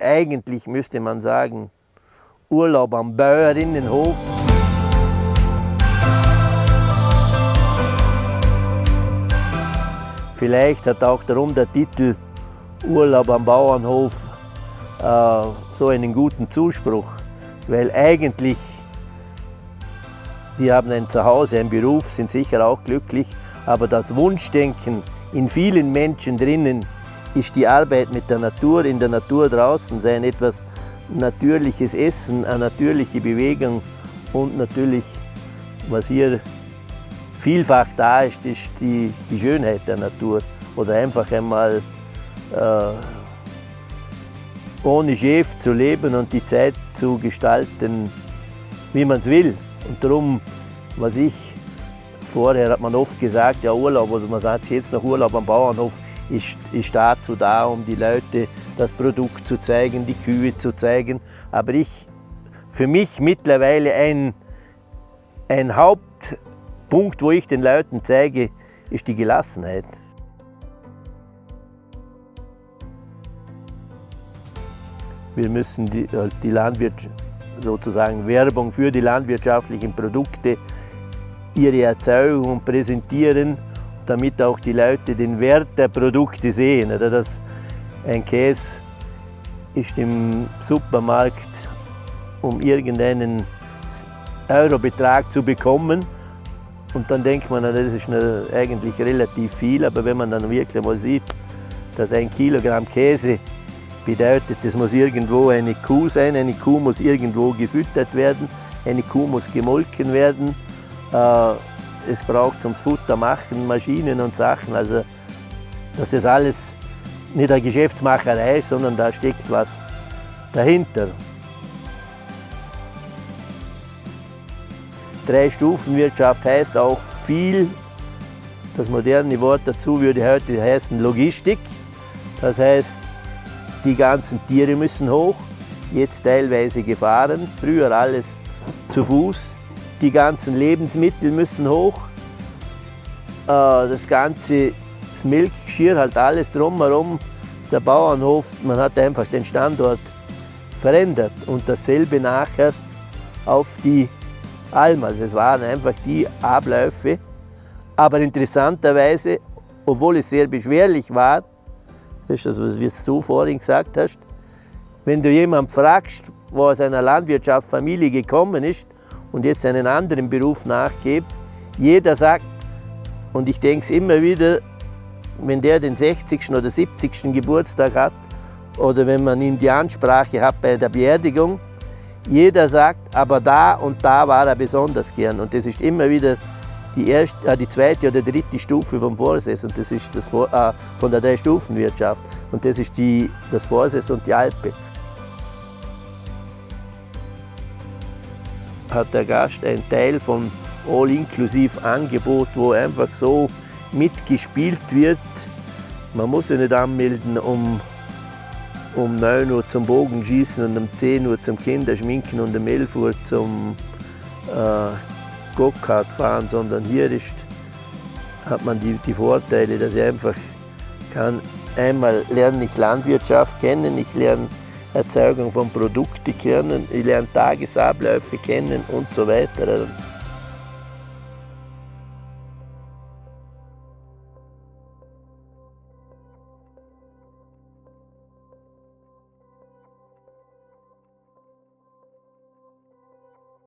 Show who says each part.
Speaker 1: Eigentlich müsste man sagen, Urlaub am Bäuerinnenhof. Vielleicht hat auch darum der Titel Urlaub am Bauernhof so einen guten Zuspruch, weil eigentlich die haben ein Zuhause, einen Beruf, sind sicher auch glücklich, aber das Wunschdenken in vielen Menschen drinnen ist die Arbeit mit der Natur, in der Natur draußen sein, etwas natürliches Essen, eine natürliche Bewegung und natürlich, was hier vielfach da ist, ist die Schönheit der Natur oder einfach einmal ohne Chef zu leben und die Zeit zu gestalten, wie man's will. Und darum, was ich, vorher hat man oft gesagt, ja Urlaub, oder man sagt jetzt noch Urlaub am Bauernhof, ist dazu da, um die Leute das Produkt zu zeigen, die Kühe zu zeigen. Aber für mich mittlerweile ein Hauptpunkt, wo ich den Leuten zeige, ist die Gelassenheit. Wir müssen die Landwirtschaft, sozusagen Werbung für die landwirtschaftlichen Produkte, ihre Erzeugung präsentieren, damit auch die Leute den Wert der Produkte sehen. Oder dass ein Käse ist im Supermarkt, um irgendeinen Eurobetrag zu bekommen. Und dann denkt man, na, das ist eigentlich relativ viel, aber wenn man dann wirklich mal sieht, dass ein Kilogramm Käse bedeutet, das muss irgendwo eine Kuh sein, eine Kuh muss irgendwo gefüttert werden, eine Kuh muss gemolken werden, es braucht zum Futter machen, Maschinen und Sachen, also dass das alles nicht eine Geschäftsmacherei ist, sondern da steckt was dahinter. Drei-Stufen-Wirtschaft heißt auch viel, das moderne Wort dazu würde heute heißen Logistik. Das heißt, die ganzen Tiere müssen hoch, jetzt teilweise gefahren, früher alles zu Fuß. Die ganzen Lebensmittel müssen hoch, das ganze das Milchgeschirr, halt alles drumherum, der Bauernhof, man hat einfach den Standort verändert und dasselbe nachher auf die Alm. Also es waren einfach die Abläufe, aber interessanterweise, obwohl es sehr beschwerlich war, das ist das, was du vorhin gesagt hast, wenn du jemanden fragst, wo aus einer Landwirtschaftsfamilie gekommen ist und jetzt einen anderen Beruf nachgeht, jeder sagt, und ich denk's immer wieder, wenn der den 60. oder 70. Geburtstag hat oder wenn man ihm die Ansprache hat bei der Beerdigung, jeder sagt, aber da und da war er besonders gern. Und das ist immer wieder die zweite oder dritte Stufe vom Vorsess, und das ist das von der Drei-Stufen-Wirtschaft. Und das ist das Vorsess und die Alpe. Hat der Gast einen Teil von All-Inklusiv-Angebot, wo einfach so mitgespielt wird. Man muss sich nicht anmelden, um 9 Uhr zum Bogenschießen und um 10 Uhr zum Kinderschminken und um 11 Uhr zum Go-Kart fahren, sondern hier hat man die Vorteile, dass ich einfach kann, einmal lerne ich Landwirtschaft kennen, ich lerne Erzeugung von Produkten kennen, ich lerne Tagesabläufe kennen und so weiter.